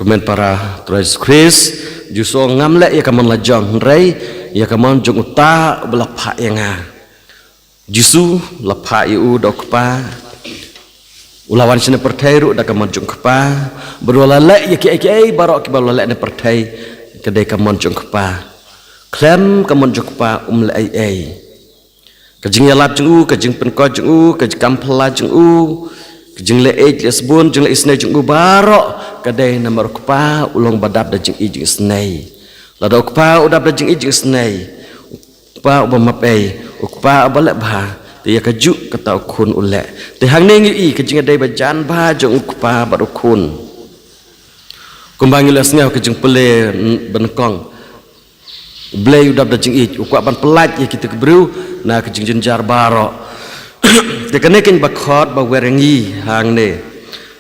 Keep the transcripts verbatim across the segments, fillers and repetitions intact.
Kmen para Trai Jisu Khrist, Jisu ngam leh ïa ka mon la jong, hynrei ïa ka mon jong uta uba la phah ïa nga. Jisu la phah ïa u da u Kpa. U la wan shane pyrthei ruh da ka mon jong u Kpa. Bad u la leh ïa kiei kiei baroh kiba u la leh ne pyrthei, ka dei ka mon jong u Kpa. Khlem ka mon jong u Kpa um leh ei ei. Ka jingïalap jong u, ka jingpynkhuid jong u, ka jingkam phylla jong u, ka jingleh ïeit leh sbun, jingleh isynei jong u baroh, ka dei namar u Kpa u long ba dap da jingïeit jingisynei. Lada u Kpa u dap da jingïeit jingisynei, u Kpa uba map ei, u Kpa uba leh bha, te ïa kajuh kata u Khun u leh. Te hangne ngi ïohi ka jingïadei ba jan bha jong u Kpa bad u Khun. Kumba ngi la sngew ka jingpule, mm, ba nyngkong. U Blei u dap da jingïeit, u kwah ban pyllait ïa kita ki briew na ka jingjynjar baroh. Te kane keiñ ba khot ba wer ïa ngi hangne.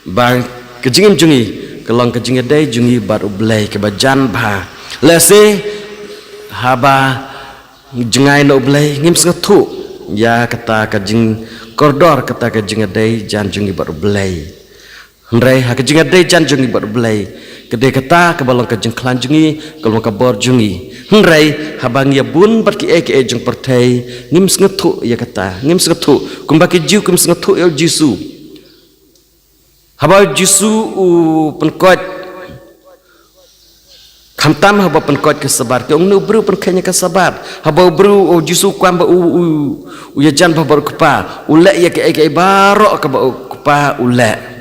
Ba ka jingim jong ngi ka long ka jingïadei jong ngi bad u Blei kaba jan bha. Lehse haba jngai na u Blei ngim sngewthuh ïa kata ka jingkordor, kata ka jingïadei jan jong ngi bad u Blei. Hynrei ha ka jingïadei jan jong ngi bad u Blei, ka dei kata kaba long ka jingkhlaiñ jong ngi, ka long ka bor jong ngi. Hynrei haba ngi ïabun bad kiei kiei jong pyrthei, ngim sngewthuh ïa kata, ngim sngewthuh. Kumba ki Jiw kim sngewthuh ïa u Jisu. Haba u Jisu u pynkhuid, khamtam haba pynkhuid ka Sabbath, ki ong, une u briew u pynkheiñ ïa ka Sabbath. Haba u briew, u Jisu u kwah ba u, u, u ïajan bha bad u Kpa, u leh ïa kiei kiei baroh kaba u Kpa u leh.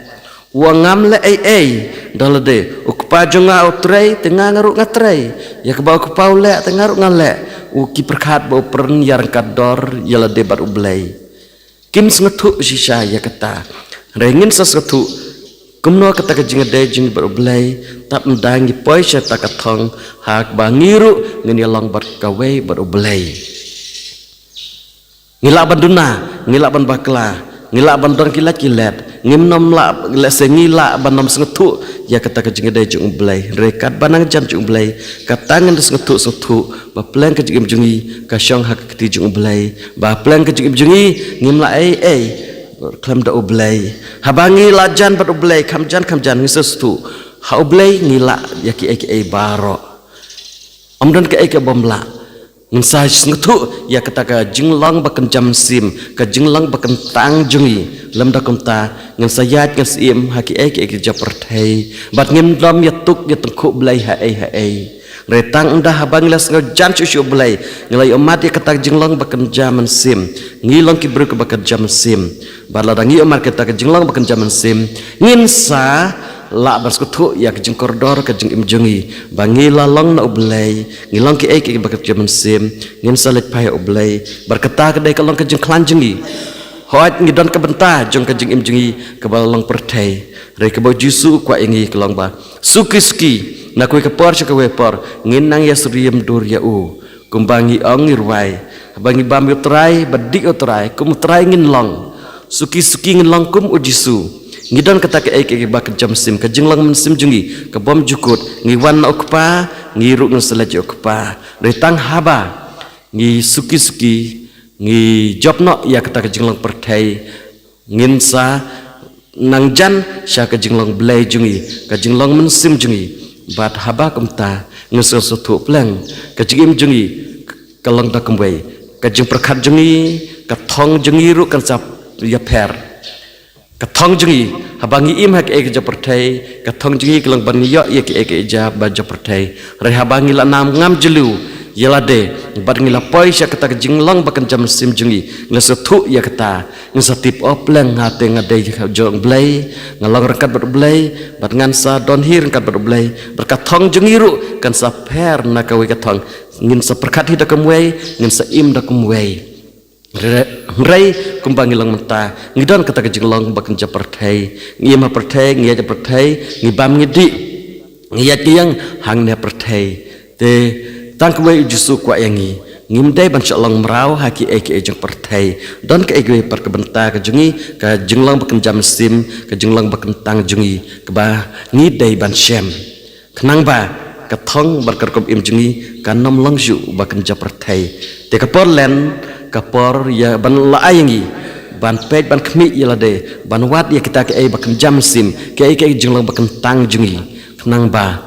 U ong, ngam leh ei ei da lade. U Kpa jong nga u trei, te nga, nga ruh nga trei. Ïa kaba u Kpa u leh, te nga ruh nga leh. U, ki pyrkhat ba u pynïaryngkat dor ïa lade bad u Blei. Kim sngewthuh shisha ïa kata. Hynrei ngin sa sngewthuh kumno kata ka jingïadei jong ngi bad u Blei, tap ynda ngi poi sha kata ka thong, ha kaba ngi ruh ngin ïalong bad kawei, bad u Blei. Ngi lah ban duna, ngi lah ban bakla, ngi lah ban don ki lait ki let, ngim nym lah, lehse ngi lah ban nym sngewthuh ïa kata ka jingïadei jong u Blei. Hynrei katba nang jan jong u Blei, kata ngin da sngewthuh, sngewthuh ba pleng ka jingim jong ngi ka shong ha ka kti jong u Blei, ba pleng ka jingim jong ngi ngim lah ei ei khlem da u Blei. Haba ngi la jan bad u Blei, kham jan kham jan, ngin sa sngewthuh ha u Blei ngi lah ïa kiei kiei baroh. Ym don kaei kaba ym lah. Ngin sa sngewthuh ïa kata ka jinglong ba kynja mynsiem, ka jinglong ba kyntang jong ngi. Lymda kumta, ngin sa ïaid, ngin sa im ha kiei kiei ki jait pyrthei. Bad ngim nym ïatuk ïatyngkhuh Blei ha ei ha ei. Hynrei tang ynda haba ngi la sngew jan shuh shuh Blei, ngi la ïohmad ïa kata ka jinglong ba kynja mynsiem. Ngi long ki briew kiba kynja mynsiem. Bad lada ngi ïohmad kata ka jinglong ba kynja mynsiem, ngin sa lah ban sngewthuh ïa ka jingkordor ka jingim jong ngi, ba ngi la long na u Blei, ngi long kiei kiei kiba kynja mynsiem, ngin sa leit phai ha u Blei. Bad kata ka dei ka long ka jingkhlaiñ jong ngi. Hooid, ngi don ka bynta jong ka jingim jong ngi kaba la long pyrthei. Hynrei kaba u Jisu u kwah ïa ngi ka long ba suki suki, na kawei ka por sha kawei ka por, ngin nang ïasyriem dur ïa u. Kumba ngi ong, ngi rwai, haba ngi bam ïa u Trai, ba dih ïa u Trai, kum u Trai ngin long. Suki suki ngin long kum u Jisu. Ngi don kata kaei kaei kaba kynja mynsiem, ka jinglong mynsiem jong ngi ka bym jukut. Ngi wan na u Kpa, ngi ruh ngin sa leit ïa u Kpa. Hynrei tang haba ngi suki suki, ngi jop noh ïa kata ka jinglong pyrthei, ngin sa nang jan sha ka jinglong Blei jong ngi, ka jinglong mynsiem jong ngi. Bad haba kumta, ngin sa sngewthuh pleng, ka jingim jong ngi ka long da kumwei, ka jingpyrkhat jong ngi, ka thong jong ngi ruh kan sa ïapher. Ka thong jong ngi, haba ngi im ha kiei kiei ki jait pyrthei, ka thong jong ngi ka long ban ïoh ïa kiei kiei ki jait ba jait pyrthei. Hynrei haba ngi la nam ngam jylliew ïa lade, bad ngi la poi sha kata ka jinglong ba kynja mynsiem jong ngi, ngi la sngewthuh ïa kata, ngin sa tip, oh pleng, nga te nga dei jong u Blei, nga long ryngkat bad u Blei, bad ngan sa don hi ryngkat bad u Blei, bad ka thong jong ngi ruh kan sa pher na kawei ka thong, ngin sa pyrkhat hi da kumwei, ngin sa im da kumwei. Hynrei, hynrei kumba ngi long mynta, ngi don kata ka jinglong ba kynja pyrthei, ngi im ha pyrthei, ngi ïaid ha pyrthei, ngi bam ngi dih, ngi ïaid ngi ïeng hangne ha pyrthei. Te tang kawei u Jisu u kwah ïa ngi, ngim dei ban shah long mraw ha kiei kiei jong pyrthei. Don kaei kawei pat ka bynta ka jong ngi, ka jinglong ba kynja mynsiem, ka jinglong ba kyntang jong ngi, kaba ngi dei ban shem. Khnang ba ka thong bad ka rukom im jong ngi kan nym long shuh ba kynja pyrthei. Te ka por len, ka por ïa ban la ai ïa ngi ban peit, ban khmih ïa lade, ban wad ïa kita kaei ba kynja mynsiem, kaei kaei ka jinglong ba kyntang jong ngi. Khnang ba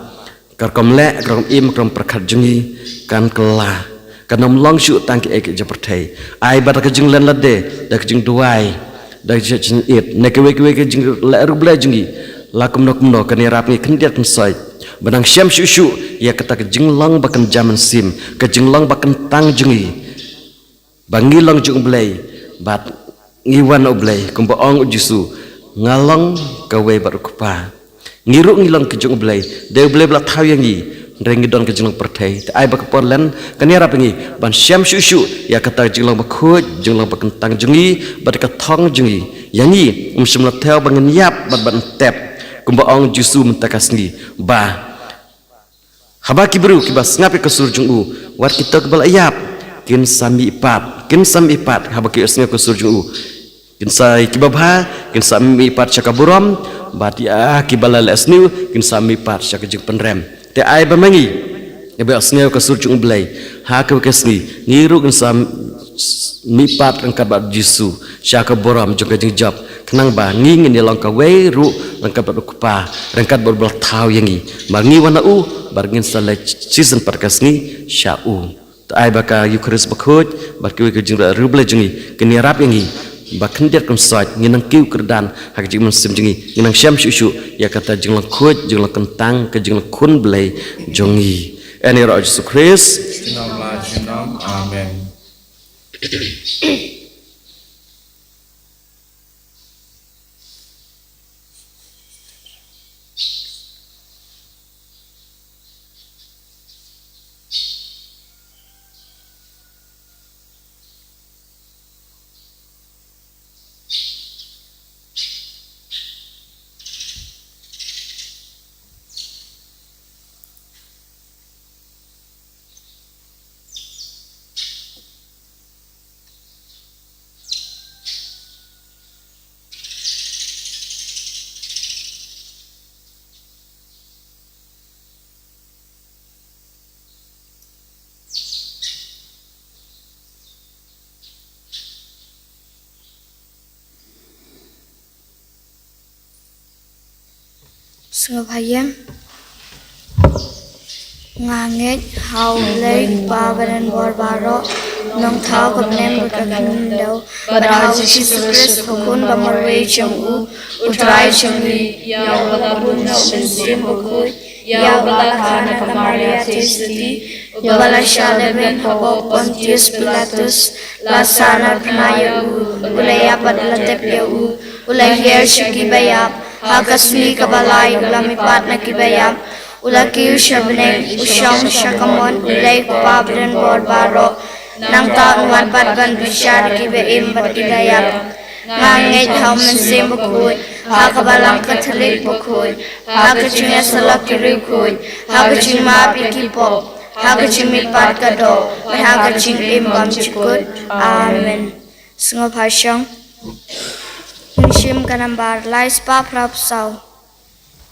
ka rukom leh, ka rukom im, ka rukom pyrkhat jong ngi kan kylla, kan ym long shuh tang kiei kiei jong pyrthei. Ai ba da ka jinglen lade, da ka jingduwai, da ka jingïeit, ne kiwei kiwei ki jingleh riewblei jong ngi, la kumno kumno, kan ïarap ngi khyndiat khynsoit ba nang shem shuh shuh ïa kata ka jinglong ba kynja mynsiem, ka jinglong ba kyntang jong ngi, ba ngi long jong U Blei bad ngi wan na U Blei, kumba ong U Jisu, nga long kawei bad U Kpa. Ngi ruh ngi long ki jong U Blei, dei U Blei ba la thaw ïa ngi, hynrei ngi don ka jinglong pyrthei. Te ai ba ka por len kan ïarap ïa ngi ban shem shuh shuh ïa kata ka jinglong bakhuid, jinglong bakyntang jong ngi bad ka thong jong ngi. Ïa ngi, ym shym la thew ba ngin ïap bad ban tep, kumba ong U Jisu mynta ka sngi, ba haba ki briew kiba sngap ïa ka sur jong u, wat kita kiba la ïap, kin sa mihpat, kin sa mihpat, haba ki ïohsngew ka sur jong u. Kin sa, kiba bha kin sa mihpat sha ka burom, bad ïa kiba la leh sniew kin sa mihpat sha ka jingpynrem. Te ai ba ma ngi, kiba ïohsngew ka sur jong U Blei ha kawei ka sngi, ngi ruh kin sa mihpat ryngkat bad U Jisu sha ka burom jong ka jingjop, khnang ba ngi ngin ïalong kawei ruh ryngkat bad U Kpa, ryngkat bad uba la thaw ïa ngi. Ba ngi wan na u, ba ngin sa leit shisien pat ka sngi sha u. Te ai ba ka Eukharist bakhuid bad kiwei ki jingleh riewblei jong ngi kin ïarap ïa ngi ba khyndiat khynsoit ngin nang kiew kyrdan ha ka jingmynsiem jong ngi, ngin nang shem shuh shuh ïa kata jinglong khuid, jinglong kyntang, ka jinglong khun Blei jong ngi. Ïa ngi ïaroh U Jisu Khrist. Junom la junom. Amen. Sngewbha ïeng. Nga ngeit ha U Blei Kpa badonbor baroh, nongthaw ka bneng bad ka khyndew, bad ha U Jisu Khrist U Khun ba marwei jong u, U Trai jong ngi, ïa uba la bun na U Mynsiem Bakhuid, ïa uba la kha na ka Maria Theisotti, uba la shah lehbeiñ hapoh Pontius Pilatus, la sahnarphna ïa u, u la ïap bad la tep ïa u, u la hiar sha kiba ïap, ha ka sngi kaba lai u la mihpat na kiba ïap, u la kiew sha bneng, u shong sha kamon U Blei Kpa badonbor baroh, nangta un wan pat ban bishar ïa kiba im bad kiba ïap. Nga ngeit ha U Mynsiem Bakhuid, ha ka Balang Katholik bakhuid, ha ka jingïasyllok ki riewkhuid, ha ka jingmap ïa ki pop, ha ka jingmihpat ka doh, bad ha ka jingim bymjukut. Amen. Sngewbha shong. Ngin shim ka nambar lai spah phra phew saw.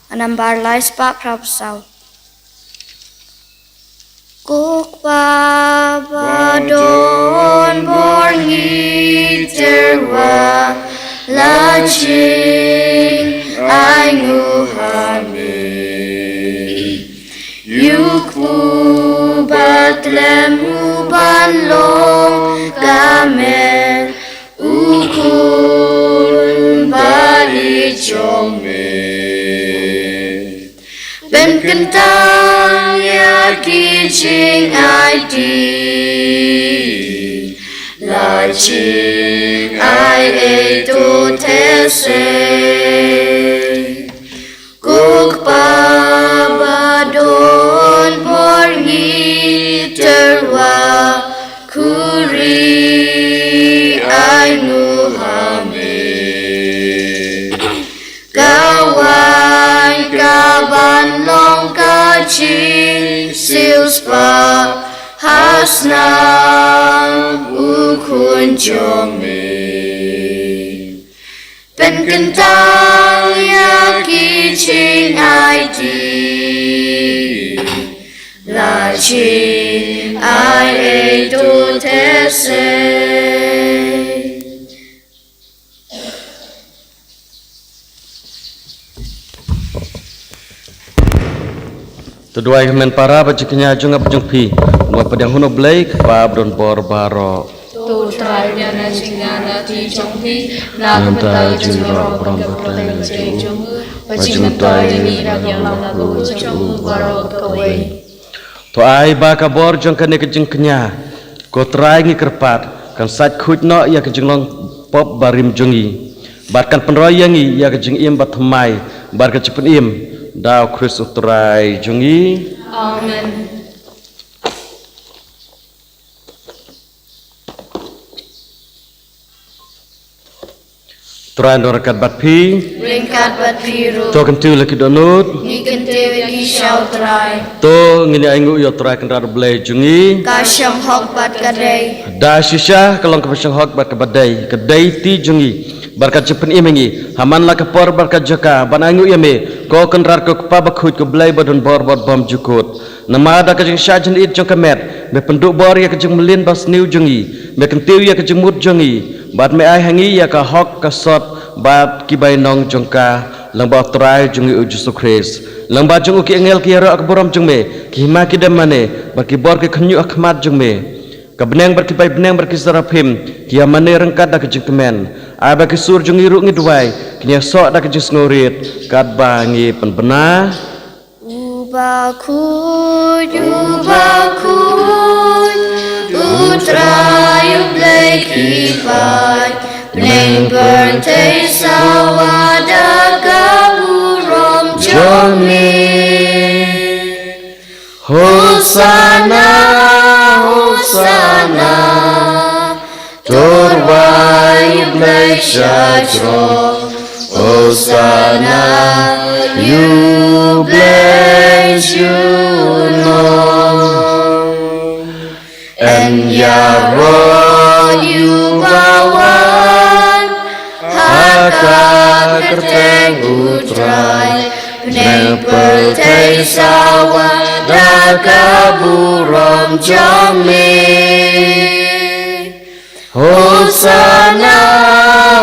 Ka nambar lai spah phra phew saw. Ko Kpa badonbor, ngi tyrwa la jingainguh ha me. Ïa u kpu ba khlem u ban long ka met u khun ba ïeit jong me. Pynkyntang ïa ki jingaiti, la jingai ei to te sei. Ko Kpa badonbor, ngi tyrwa khuri ainguh ha me. Ka wan ka ban long ka jingsiewspah ha snam u Khun jong me. Pynkyntang ïa ki jingaiti, la jingai ei to te sei. To duwai ha khmih para bad jingkñia jong nga bad jong phi. Wat pdiang hun U Blei Kpa badonbor baroh. To Trai, pdiang na jingkñia na kti jong phi, na ka bynta jong u baroh, bad ka pyrthei jong u, bad jingmyntoi jong ngi, na ka bynta jong u baroh kawei. To ai ba ka bor jong kane ka jingkñia, ko Trai, ngi kyrpad, kan sait khuid noh ïa ka jinglong pop barim jong ngi, bad kan pynroi ïa ngi ïa ka jingim bathymmai bad ka jingpynim, da U Khrist U Trai jong ngi. Amen. Trai un don ryngkat bad phi. Ryngkat bad phi ruh. To kyntiew la ki dohnud. Ngi kyntiew ïa ki sha U Trai. To ngin ïa ainguh ïa U Trai Kynrad U Blei jong ngi. Ka shong hok bad ka dei. Da shisha ka long kaba shong hok bad kaba dei, ka dei ti jong ngi bad ka jingpynim ïa ngi ha man la ka por bad ka jaka ban ainguh ïa me, ko Kynrad, ko Kpa Bakhuid, ko Blei badonbor bad bymjukut. Namar da ka jingshah jingit jong ka met, me pynduh bor ïa ka jingmlien basniew jong ngi, me kyntiew ïa ka jingmut jong ngi, bad me ai ha ngi ïa ka hok ka sot bad ki bainong jong ka, lyngba U Trai jong ngi U Jisu Khrist. Lyngba jong u ki angel ki ïaroh ha ka burom jong me, ki hima ki dem mane, bad ki bor ki khynñiuh ha khmat jong me. Ka bneng bad ki bai bneng bad ki seraphim ki ïa mane ryngkat da ka jingkmen. Ai ba ki sur jong ngi ruh, ngi duwai, kin ïasoh da ka jingsngewrit, katba ngi pynbna. U Bakhuid, U Bakhuid, U Trai U Blei ki paid, bneng pyrthei sawa da ka burom jong me. Hosana, Hosana, to rwai U Blei shajrong. Hosana ïa U Blei junom. Yn ïaroh ïa u bawan ha ka kyrteng U Trai, bneng pyrthei sawa da ka burom jong me. Hosana,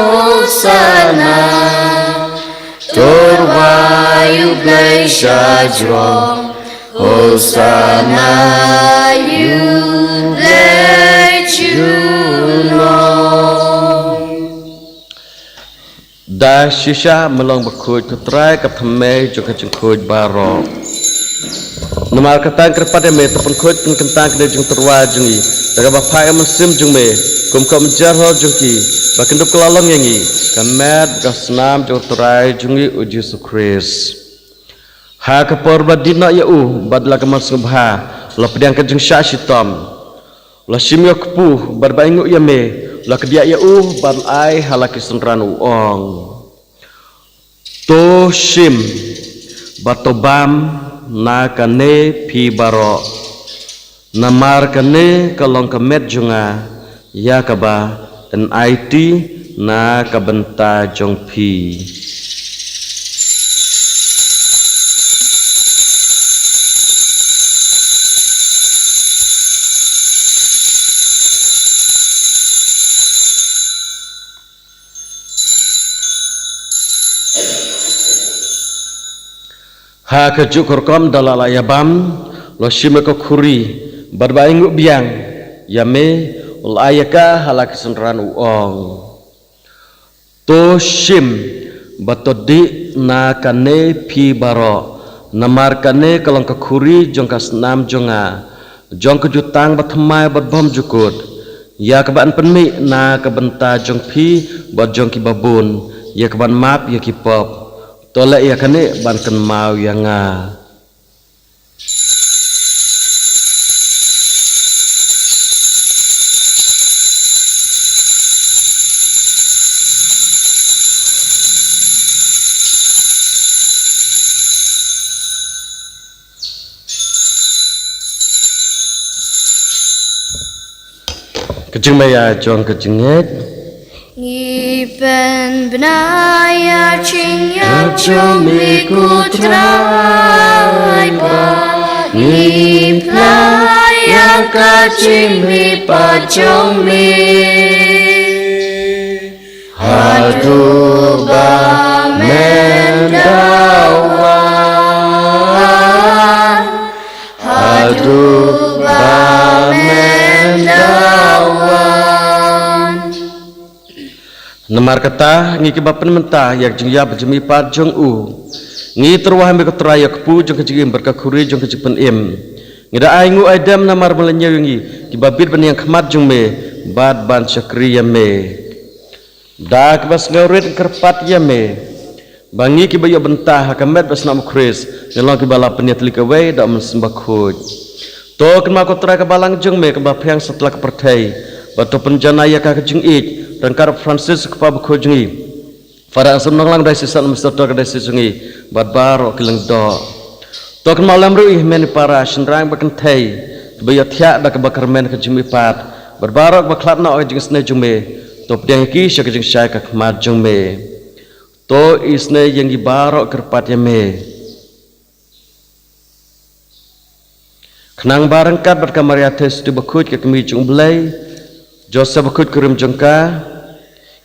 Hosana, to rwai U Blei shajrong. Hosana ïa U Blei junom. Da shisha me long bakhuid, ko Trai, ka thymmei jong ka jingkhuid baroh. Namar kata ngi kyrpad ïa me, to pynkhuid pynkyntang kane ka jingtyrwa jong ngi da kaba phah ïa u Mynsiem jong me, kum ka umjar hor jong ki, ba kin dup kylla long ïa ngi ka met bad ka snam jong U Trai jong ngi U Jisu Khrist. Ha ka por ba la die noh ïa u bad la ka mon sngewbha, la pdiang ka jingshah shitom, la shim ïa u kpu, bad ba ainguh ïa me, la kdiah ïa u bad la ai ha la ki synran, u ong: To shim bad to bam na kane phi baroh, namar kane ka long ka met jong nga, ïa kaba yn aiti na ka bynta jong phi. Ha kajuh ka rukom da la lah ïa bam, la shim ïa ka khuri, bad ba ainguh biang ïa me, u la ai ïa ka ha la ki synran, u ong: To shim bad to dih na kane phi baroh, namar kane ka long ka khuri jong ka snam jong nga, jong ka jutang bathymmai bad bymjukut, ïa kaba yn pynmih na ka bynta jong phi bad jong kiba bun, ïa ka ban map ïa ki pop. To leh ïa kane ban kynmaw ïa nga. Ka jingmaïa jong ka jingngeit. Ngi pynbna ïa ka jingïap jong me ko Trai, bad ngi phla ïa ka jingmihpat jong me haduh ba men da wan. Namar kata, ngi kiba pynmynta ïa ka jingïap jingmihpat jong u, ngi tyrwa ha me ko Trai ïa ka kpu jong ka jingim bad ka khuri jong ka jingpynim. Ngi da ai nguh ai dem namar ba la ñiew ïa ngi kiba bit ban ïeng khmat jong me bad ban shakri ïa me. Da kaba sngewrit ngi kyrpad ïa me ba ngi kiba ïoh bynta ha ka met bad snam u Khrist ngi long kiba la pynïatylli kawei da u Mynsiem Bakhuid. To kynmaw ko Trai ka balang jong me kaba pdiang satlak ka pyrthei, bad to pynjanai ïa ka ka jingïeit ryngkat u Francis u kpa bakhuid jong ngi, Father Anselm Nonglang u Diocesan, Mister Tor ka Diocesan jong ngi, bad baroh ki lyngdoh. To kynmaw lem ruh ïa i hynmen i para, shynrang bad kynthei kiba ïoh thiah da kaba kyrmen ka jingmihpat bad baroh kiba khlad noh ha ka jingisynei jong me. To pdiang ïa ki sha ka jingshai ka khmat jong me. To isynei ïa ngi baroh, kyrpad ïa me. Khnang ba ryngkat bad ka Maria Theisotti bakhuid ka kmie jong u Blei, Joseph bakhuid kurim jong ka,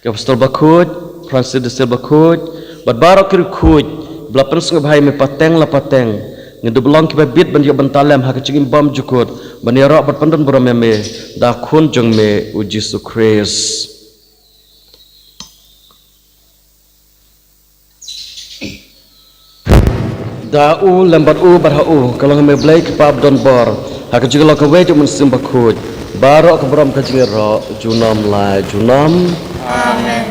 ki apostol bakhuid, Francis de Sales bakhuid, bad baroh ki riewkhuid ba la pynsngewbha ïa me pateng la pateng, ngin dup long kiba bit ban ïoh bynta lem ha ka jingim bymjukut ban ïaroh bad pyndon burom ïa me da u Khun jong me u Jisu Khrist. Da u, lem bad u, bad ha u, ka long ha me u Blei u Kpa badonbor, ha ka jingïalong kawei jong u Mynsiem Bakhuid, baroh ka burom ka jingïaroh junom la junom. Amen.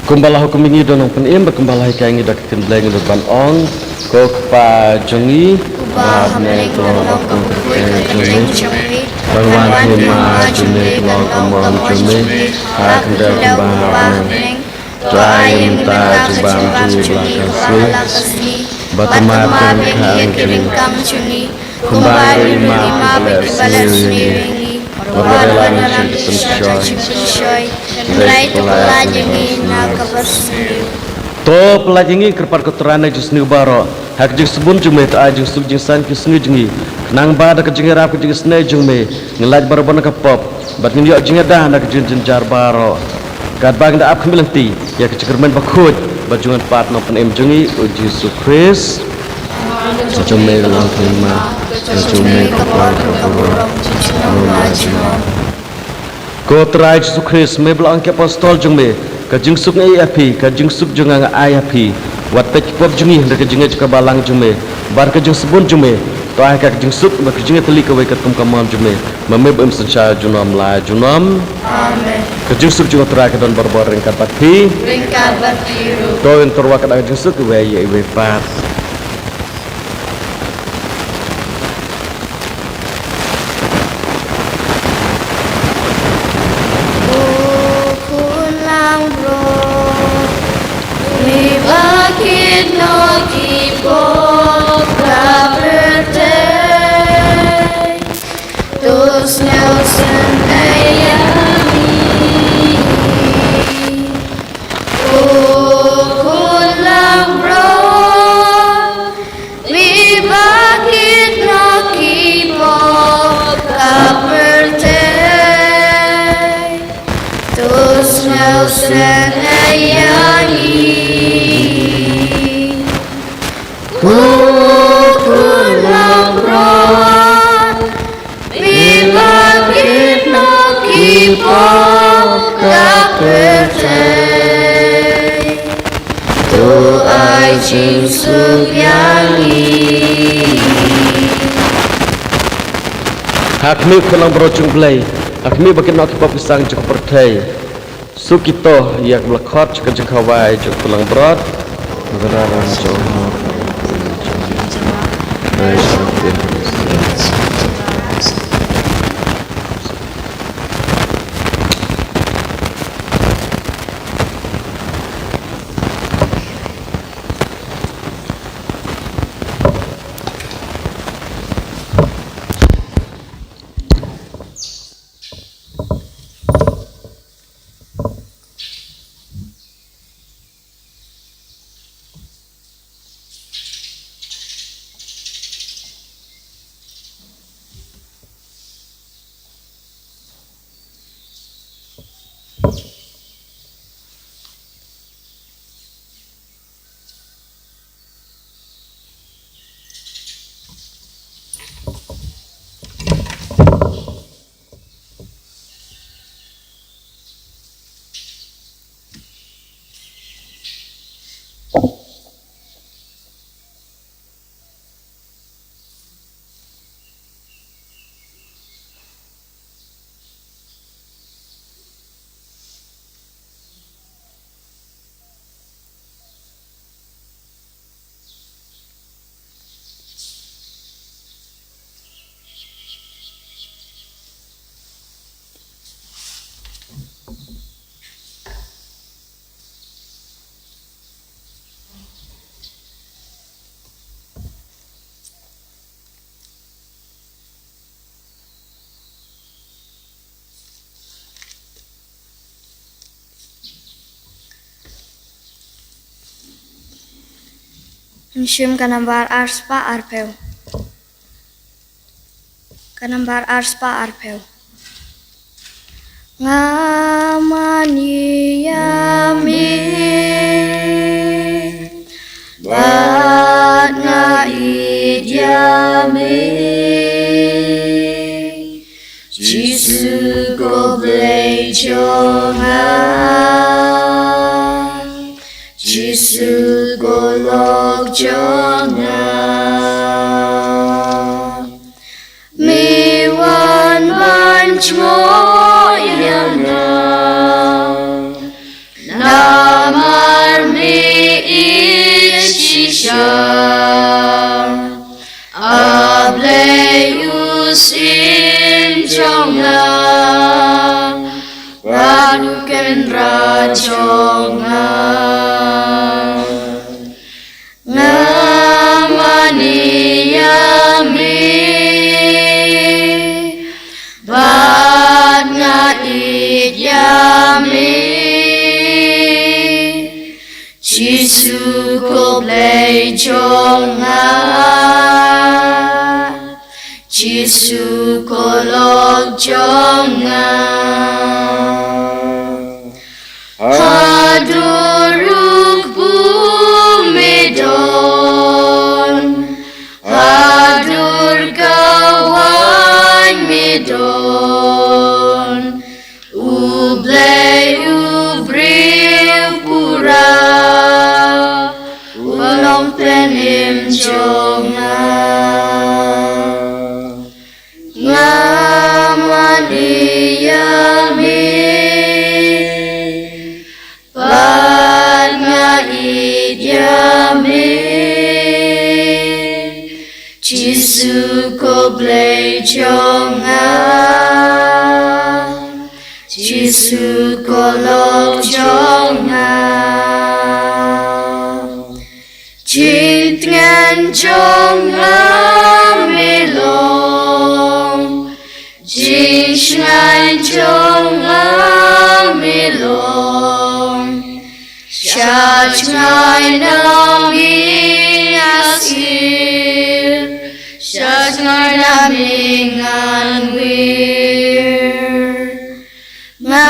Kumba la hukum ïa ngi da u Nongpynim, bad kumba la hikai ïa ngi da ka ktien Blei, ngi dei ban ong: Ko Kpa jong ngi, uba ha bneng, to long ka kyrteng jong me, to wan ka hima jong me, to long ka mon jong me ha ka khyndew kumba ha bneng. To ai ïa ngi mynta u jingbam jong ngi ba la ka sngi, bad to map ïa ngi ka ryngkat jong ngi, kumba ruh ngi map ïa kiba leh sniew ïa ngi. Wat la ïa ngi sha ka jingpynshoi, hynrei to pyllait ïa ngi na kaba sniew. To pyllait ïa ngi, kyrpad ko Trai, na ka jingsniew baroh, ha ka jingsbun jong me, to ai jingsuk jingsaiñ ki sngi jong ngi, khnang ba da ka jingïarap ka jingisynei jong me, ngin lait barabor na ka pop bad ngin ïoh jingïada na ka jingjynjar baroh. Katba ngi da ap khmih lynti ïa ka jingkyrmen bakhuid bad jong u Nongpynim jong ngi u Jisu Khrist. Ka jong me ka long ka hima, ka jong me ka por, ka burom junom la junom. Ko Trai Jisu Khrist, me ba la ong ïa ki apostol jong me: Ka jingsuk nga ai ïa phi, ka jingsuk jong nga nga ai ïa phi. Wat peit ki pop jong ngi, hynrei ka jingngeit jong ka balang jong me bad ka jingsbun jong me. To ai ha ka ka jingsuk bad ka jingïatylli kawei katkum ka mon jong me, ma me ba im synshar junom la junom. Amen. Ka jingsuk jong u Trai ka don barabor ryngkat bad phi. Ryngkat bad phi ruh. To ngin tyrwa ka da ka jingsuk iwei ïa iwei pat. Ko Khun langbrot, me ba kit noh ki pop ka pyrthei, to sngewsynei ïa ngi. Ko Khun langbrot, me ba kit noh ki pop ka pyrthei, to sngewsynei ïa ngi. Ko Khun langbrot, me ba kit noh ki pop ka pyrthei, to ai jingsuk ïa ngi. Ha khmih, Khun langbrot jong u Blei, ha khmih ba kit noh ki pop ki sang jong ka pyrthei. Suk ïa kito ïa kiba la khot sha ka jingkhawai jong u Khun langbrot. Shim ka nambar arspah arphew. Ka nambar arspah arphew. Nga mane ïa me, bad nga ïeit ïa me. Jisu ko Blei jong nga, Jisu ko lok jong nga. Me wan ban jngoh ïa nga, namar me ïeit shisha. A Blei u syiem jong nga, bad u kynrad jong nga. Nga mane ïa me, bad nga ïeit ïa me. Jisu ko Blei jong nga, Jisu ko lok jong nga. Haduh ruh kpu me don, haduh kawei me don. U Blei u briew pura, u long pynim jong nga. Nga mane ïa me, bad nga ïeit ïa me. Jisu ko Blei jong nga, Jisu ko lok jong nga. Jingtngen jong nga me long, jingshngaiñ jong nga me long. Sha jngai na me nga sir, sha jngai na me ngan wir. Nga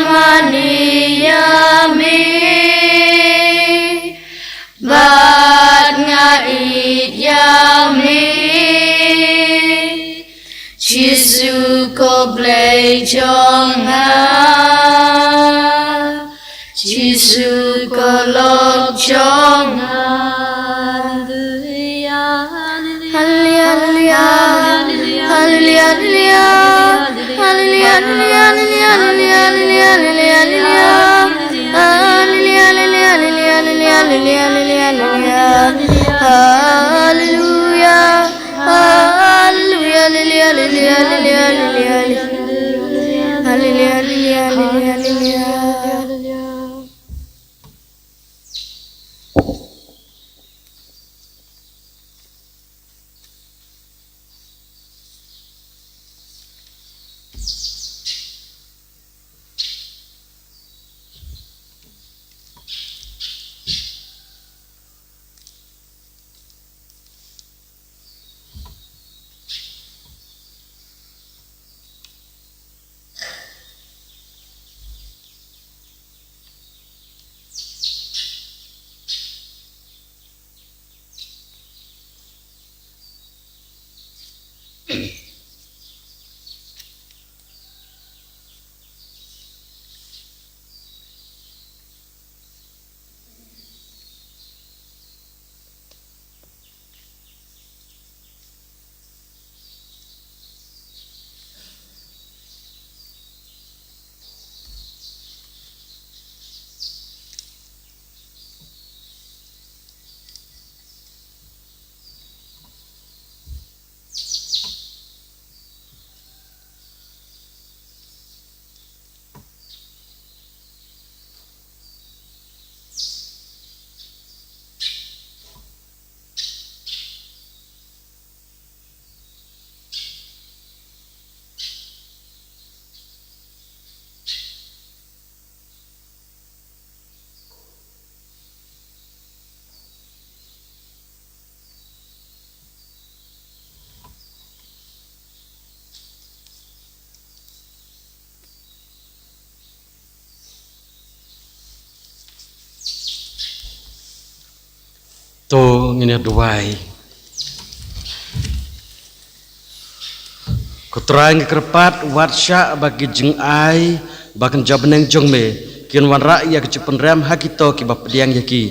mane ïa me, bad nga ïeit ïa me. Jisu ko Blei jong nga, Jisu ko lok jong nga. Haleluya, haleluya, haleluya, haleluya. Ngin ïa duwai. Ko Trai, ngi kyrpad, wat shah ba ki jingai ba kynja bneng jong me kin wanrah ïa ka jingpynrem ha kito kiba pdiang ïa ki.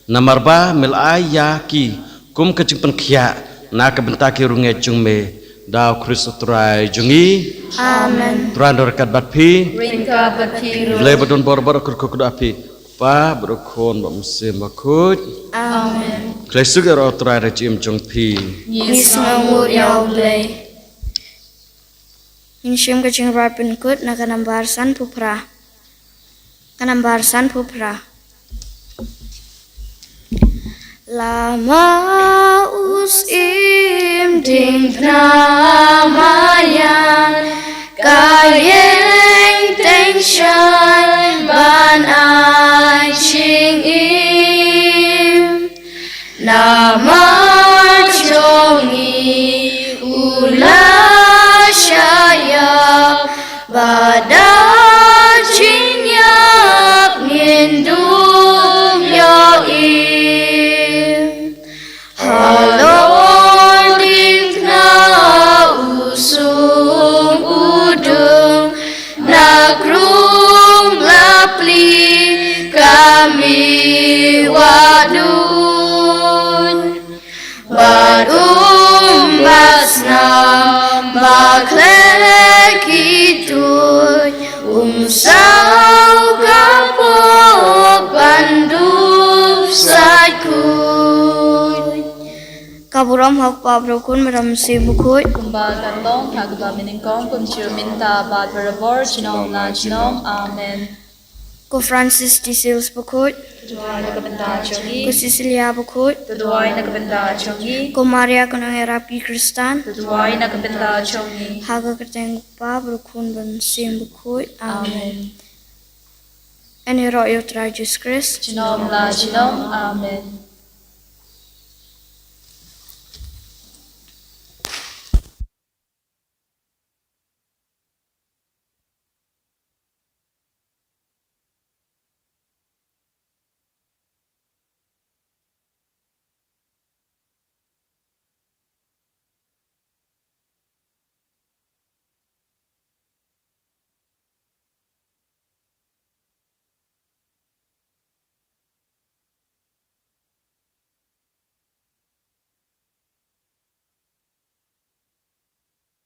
Namar ba me la ai ïa ki kum ka jingpynkhiah na ka bynta ki rungeit jong me. Da u Khrist u Trai jong ngi. Amen. Trai un don ryngkat bad phi. Ryngkat bad phi ruh. Blei ba don bor bor un kyrkhu kyrdoh ïa phi. Pa bad u Khun bad u Mynsiem Bakhuid. Amen. Khlei suk ïa u Trai da ka jingim jong phi. Ngi sngewbha ïa u Blei. Ngin shim ka jingrwai pynkut na ka nambar sanphew phra. Ka nambar sanphew phra. Lada u Syiem diengphna marjan, ka ïing teng shai ban ai jingim. Namar jong ngi u la shah ïap, bad da jingïap ngin dup ïohi. Halor diengphna u sum u dung, na krung lapli ka mih wad duid. Bad um bat snam ba khleh ki tuid, um saw ka pop ban dup sait khuid. Ka burom ha u Kpa bad u Khun bad u Mynsiem Bakhuid. Kumba ka long ha kaba mynnyngkong, kumjuh mynta bad barabor, junom la junom. Amen. Ko Francis de Sales Bakhuid. To duwai na ka bynta jong ngi. Ko Cecilia Bakhuid. To duwai na ka bynta jong ngi. Ko Maria ka nongïarap ki Khristan. To duwai na ka bynta jong ngi. Ha ka kyrteng u Kpa bad u Khun bad u Mynsiem Bakhuid. Amen. Amen. Yn ïaroh ïa u Trai Jisu Khrist. Junom la junom. Amen.